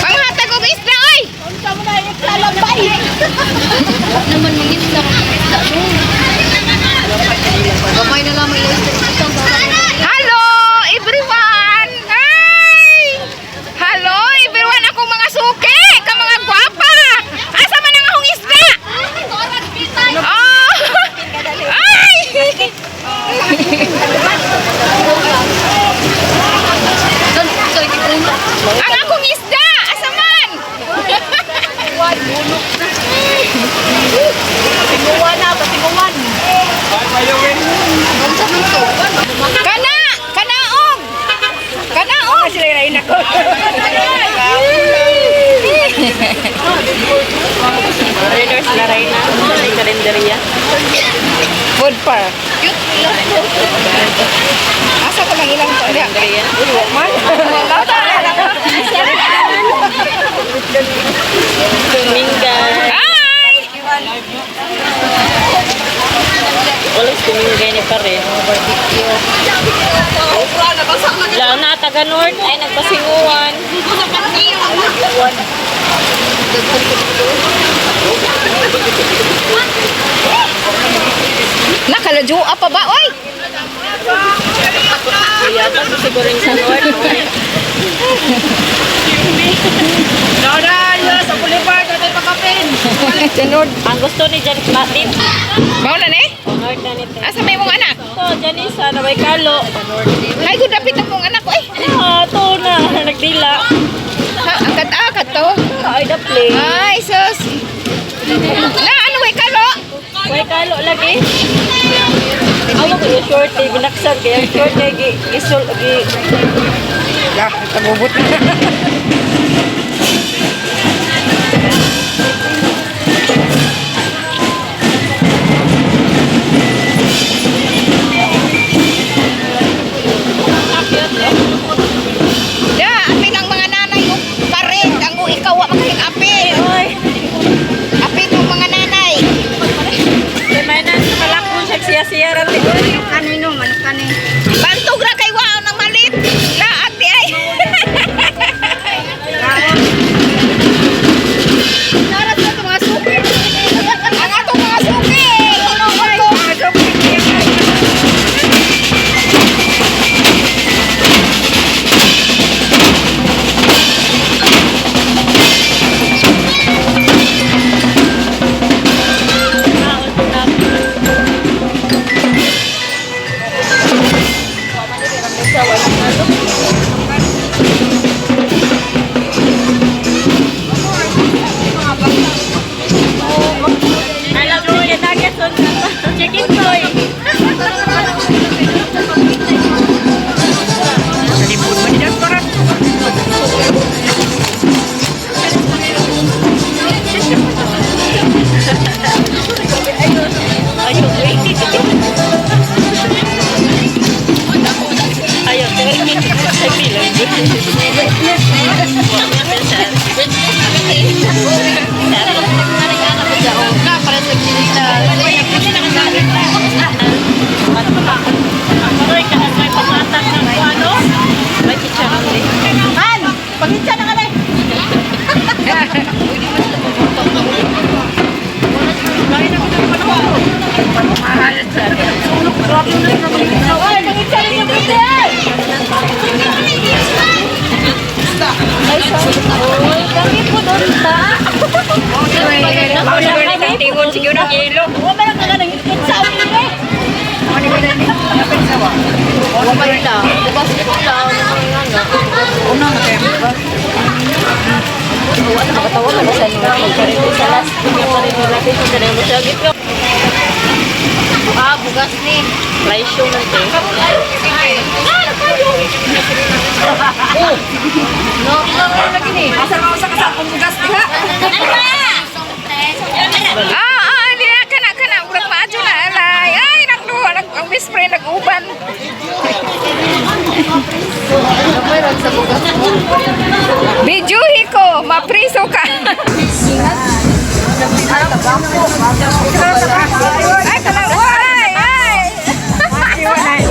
Panghatag og isda oy. Naman mangita isda no. Gamay na lamang ilang isda. Hello everyone. Hi. Hello everyone, akong mga suki, ka mga gwapa. Asa man ang akong isda? Oh. Ay! Ang akong isda, asa man? Pasinguan na, pasinguan. Kana, kanaog. Kanaog. Sila yung ako. Raiders la Reina, sa kalendarya. Food park. Asa ko lang ilang to? Kalendarya. Uy, wa man. Wala ta. Tumingay. Hi! Walang tumingay ni pa rin. Wala na, taga North ay nagpasinguan. Nakalajua pa ba? Oy! Kuya pa, siguro sa North. Janod. Ang gusto ni Jan Martin. Mao na ni? North na nito. Asa may mong anak? Ito, Janisa, na may kalo. Ay, good dapit ang mong anak oy. Ah, ito na, nagdila. Ha, angkat akat to. Ay, the play. Ay, sus. Na ano way kalo? May kalo lagi. Ako ko yung short eh, binaksan kaya yung short eh, gi, gisul, gi, Ya, tagubot na. Da, apil ang mga nanay ug pared ang ikaw wa makaling apil. Oy, Apil ang mga nanay. kay may na sa kalakon siya siya-siya rin. Kanino man kani. Bantog ra kay wao nang malit. Laag di ay. Narat na itong mga suki. Ang atong mga suki. Tinuod ko. I love chicken nuggets on chicken joy. Ayun, Aroy, may pamatag ng ano? May chicharon din. Han, pagitsa na ka na. Uy, kami po doon ta. Tingon sige na kilo. Ah, bugas ni. Live show man te. No, no, lagi ni. Asa man sa kasakong bugas diha? Di na kana kana urang maadyo na alay. Ay, nagduha nag ang best friend nag-uban. Meron sa bugas. Videohi ko, mapriso ka. Ay, kanang ay, ay.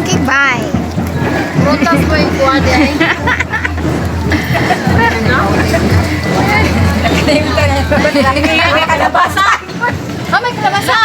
Okay, bye. Prutas mo yung kuha di ay. Kalabasa. Ah, may kalabasa.